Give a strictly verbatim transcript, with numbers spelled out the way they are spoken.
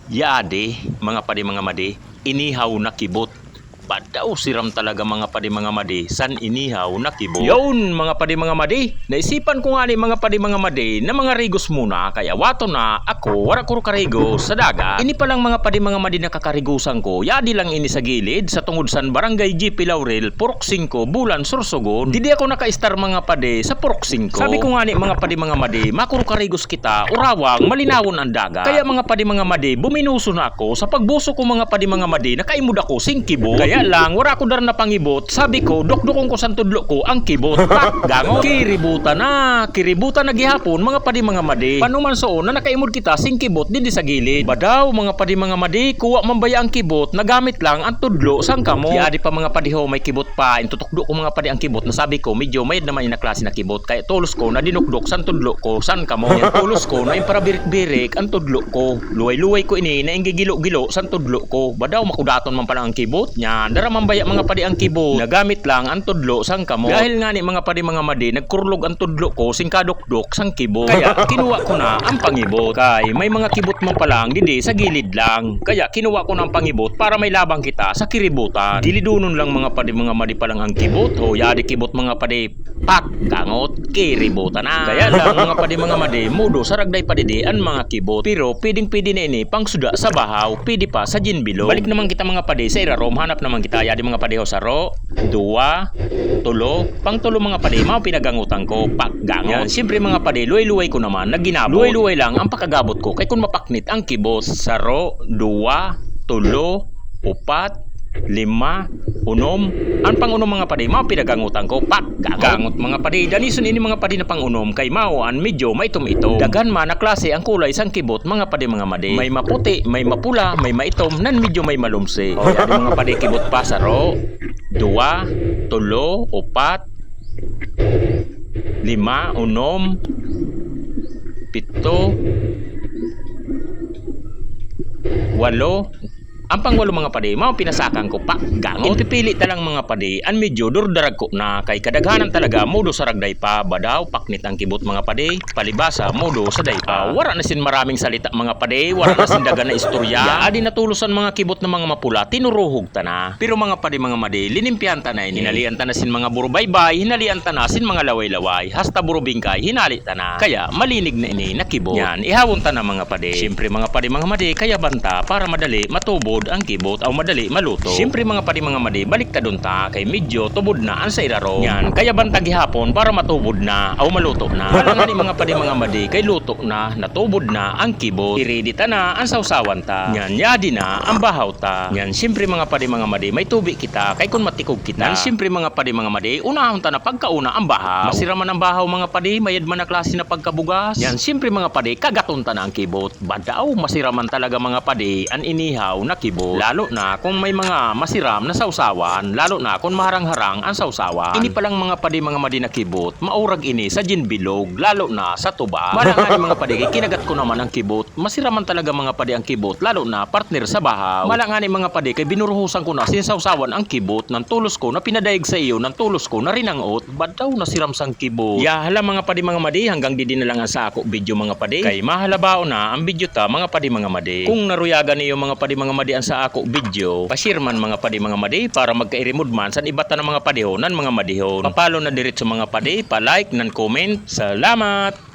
Yaadi, mga padi, mga madi, inihaw na kibot. Badaw siram talaga, mga padi, mga madi, san inihaw na kibot. Yaun, mga padi, mga madi, naisipan ko ngani, mga padi, mga madi, na mangarigos muna, kay awa tona ako, wara ko karigos sa dagat. Ini palang, mga padi, mga madi, na kakarigusan ko, yaadi lang ini sa gilid, sa tungod san Barangay G P Laurel, Purok singko, Bulan, Sorsogon. Didi ako nakaistar, mga padi, sa Purok singko. Sabi ko ngani, mga padi, mga madi, makuro karigos kita, urawang, malinawon an dagat. Kaya, mga padi, mga madi, buminuso na ako. Sa pagbuso ko, mga padi, mga madi, nakaimod ako sing kibot. Kaya lang, wara ako dara na pangibot. Sabi ko, dukdukon ko san tudlo ko an kibot. Pak, gangot. Kiributan na, kiributan na gihapon, mga padi, mga madi. Panuman soon na nakaimod kita sing kibot didi sa gilid. Badaw, mga padi, mga madi, kuwa man baya an kibot, nagamit lang an tudlo san kamot. Yaadi pa, mga padi ho, may kibot pa, intutukdo ko, mga padi, an kibot, na sabi ko, medyo mayad naman ini na klase na kibot. Kaya tulos ko na dinukdok san tudlo ko san kamot. Yan tulos ko na imparabirik-birik an tudlo ko. Luway-luway ko ini na inggigilo-gilo san tudlo ko. Badaw, makudaton man pala an kibot. Yan, dara man baya, mga padi, an kibot. Nagamit lang an tudlo san kamot. Dahil ngani, mga padi, mga madi, nagkurlog an tudlo ko sing kadukdok san kibot. Kaya kinuha ko na an pangibot. Kay may mga kibot man pala didi sa gilid lang. Kaya kinuha ko na an pangibot para may labang kita sa kiributan. Gilidonon lang, mga padi, mga madi, palang an kibot. O, yaadi kibot, mga padi. Pak, gangot, kiributan na. Kaya lang, mga padi, mga madi, modo sa ragday pa didi an mga kibot. Pero pwedeng-pwede na ini pangsuda sa bahaw, pwede pa sa ginbilog. Balik naman kita, mga padi, sa irarom, hanap naman kita. Yaadi, mga padi, ho, saro, duwa, tulo, pangtulo, mga padi, maupay na gangotan ko, pak, gangot. Yan, siyempre, mga padi, luway-luway ko naman na ginabot. Luway-luway lang an pakagabot ko, kay kon mapaknit an kibot. Saro, duwa, tulo, upat, lima, unom. An pang-unom, mga padi, maupay na gangotan ko, pak, gangot. Gangot, mga padi, danison ini, mga padi, na pang-unom, kay maoan medyo maitom-itom. Daghan man na klase an kulay san kibot, mga padi, mga madi. May maputi, may mapula, may maitom, nan medyo may malumsi. O, yaadi, mga padi, kibot pa, saro, duwa, tulo, upat, lima, unom, pito, walo. An pangwalo, mga padi, maupay na sakan ko, pak, gangot. Inpipili ta lang, mga padi, an medyo durdaragko na, kay kadaghanan talaga modo sa ragday pa. Badaw, paknit an kibot, mga padi, palibasa modo sa daypa. Ah, wara na sin maraming salita, mga padi, wara na sin dagan na istorya. Yaadi na tulos an mga kibot na mga mapula, tinuruhog ta na. Pero, mga padi, mga madi, linimpihan ta na ini. Hinalian ta na sin mga buro baybay, hinalian ta na sin mga laway-laway, hasta buro bingkay, hinali ta na. Kaya malinig na ini na kibot. Yan, ihawon ta na, mga padi. Siyempre, mga padi, mga madi, kayaban ta para madali matubod an kibot aw madali maluto. Siyempre, mga padi, mga madi, baliktadon ta kay medyo tubod na an sa irarom. Yan, kayaban ta gihapon para matubod na aw maluto na. Wala ngani, mga padi, mga madi, kay luto na, natubod na an kibot. I-ready ta na an sawsawan ta. Yan, yaadi na an bahaw ta. Yan, siyempre, mga padi, mga madi, may tubi kita kay kon matikog kita. Yan, siyempre, mga padi, mga madi, unahon ta na pagkauna an bahaw. Masiram man an bahaw, mga padi, mayad man na klase na pagkabugas. Yan, siyempre, mga padi, kagaton ta na an kibot. Badaw, masiram man talaga, mga padi, an inihaw na kibot. Lalo na kon may mga masiram na sawsawan, lalo na kon maharang-harang an sawsawan. Ini palang, mga padi, mga madi, na kibot, maurag ini sa ginbilog, lalo na sa tuba. Wala ngani, mga padi, kay kinagat ko naman an kibot. Masiram man talaga, mga padi, an kibot, lalo na partner sa bahaw. Wala ngani, mga padi, kay binuruhusan ko na sin sawsawan an kibot, nan tulos ko na pinadayeg sa iyo, nan tulos ko na rinang-ot. Badaw, nasiram san kibot. Ya, hala, mga padi, mga madi, hanggang didi na lang an sa ako video, mga padi. Kay mahalabaw na an video ta, mga padi, mga madi. Kon naruyagan niyo, mga padi, mga madi, an sa ako video, pa-share man, mga padi, mga madi, para magkairimod man san iba ta na mga padihon nan mga madihon. Pa-follow na diretso, mga padi, pa-like nan comment. Salamat!